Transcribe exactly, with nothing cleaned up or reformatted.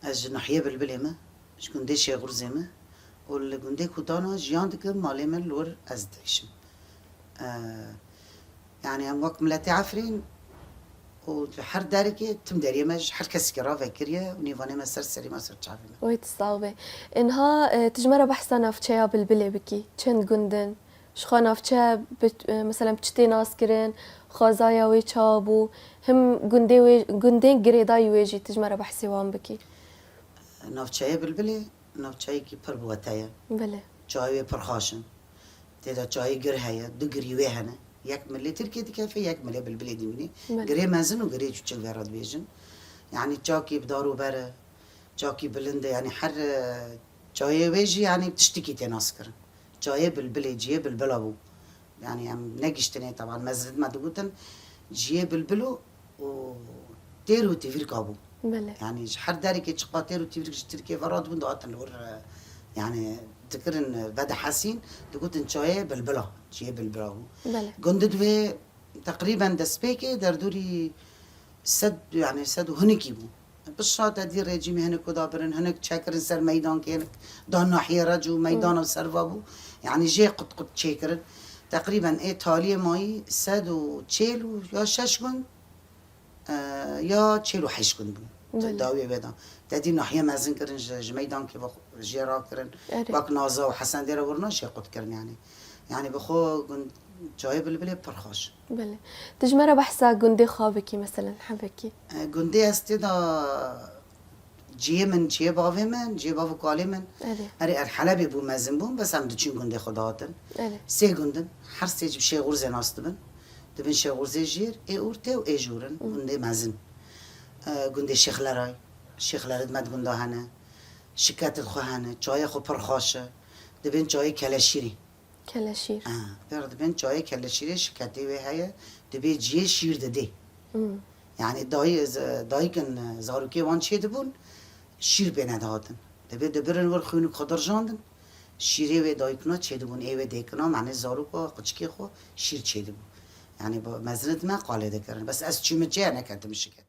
Ez ji nahiyê Bilbilê me, ji gundê Şêxurzê me û li gundê Kutana jiyan dikim, malê me li wir ez dihişim. Ee, yani em wek miletê Efrîn û her derekê tim deriyê me ji her kesekî re vekiriye û nêvanê me ser serî me, ser çavê me. Wê tu sax bê. Inha, e, tu ji me re behsa navçeya Bilbilê bikî. Çend gund in? Ji xwe navçe bi, e, mesela bi çi tê naskirin, xwezaya wê çawa bû, him gundê wê, gundên girêdayî wê jî tu ji me re behsê wan bikî. Navçeyê Bilbilê navçeyekî pir bi wete ye. Belê. Çayê wê pir xaş in. Tê de çayê gir heye, du girî wê hene. Yek milê Tirkiyê dikefe, yek milê Bilbilê dimîne. Belê. Girê mezin û girê çûçik ve re dibêjin. Yani çakî bi dar û ber e, çakî bilind e, yani her, e, çayê wê jî yani tiştikî tê naskirin. Çayê Bilbilê, ciyê Bilbila bû. Yani em negiştinê, teban mezin me digotin, ciyê Bilbil û, û têr û tîvirka bû. Belê. Yani ji her derekê çiqa têr û tîvirk ji Tirkiyê ve radibûn, dihatin li wir, e, yani dikirin, e, vedihesîn, digotin çayê Bilbila, ciyê Bilbila bû. Belê. Gundê wê teqrîben destpêkê derdorî sed, yani sed û hinikî bû. Bi şa te dî rejîmê hinek ku da birin, hinek çekirin ser meydankê, hinek da nahiyê re cû, meydana ser va bû. Yani jê qut qut çêkirin. Teqrîben ê taliyê mayî sed û çêl û ya şeş gund, e, ya çêl û heşt gund bûn. Belê. Dawiyê wê da. Te dî nahiye mezin kirin, ji, ji meydankê ve jê rakirin. Erê. Wek Naza û Hesendê re wirna jê qut kirin yani. Yani bi xwe gund, çayê Bilbilê pir xweş. Belê. Tu ji me re behsa gundê xwe bikî, meselen, hebekî. E, gundê ez tê de ciyê min, ciyê bavê min, ciyê bav û kalê min. Erê. Erê, er Helebê bû, mezin bûn, bes em diçûn gundê xwe dihatin. Erê. Sê gund in, her sê jî bi Şêxurzê nas dibin. Dibin Şêxurzê jêr, ê ortê û ê jor in, gundê mezin. E, gundê Şêxleray, Şêxlerid me di gunda hene. Şiket di xwe hene, çayê xwe pir xweş e. Dibên çayê Keleşîrî. Keleşîr. Ha, pêr dibên çayê Keleşîrê şiketê wê heye, dibê ciyê şîr didê. Hmm. Yani dayî-, z-, dayikin, zarokê wan çêdibûn, şîr pê nedihatin. Dibê dibirin wir xwînik xwe dirjandin, şîrê wê dayikina çêdibûn, ê wê dêkina, yani zaroka, quçikê xwe şîr çêdibû. Yani bi mezinit me qalê dikirin. Bes ez çûme çê neketim şiket.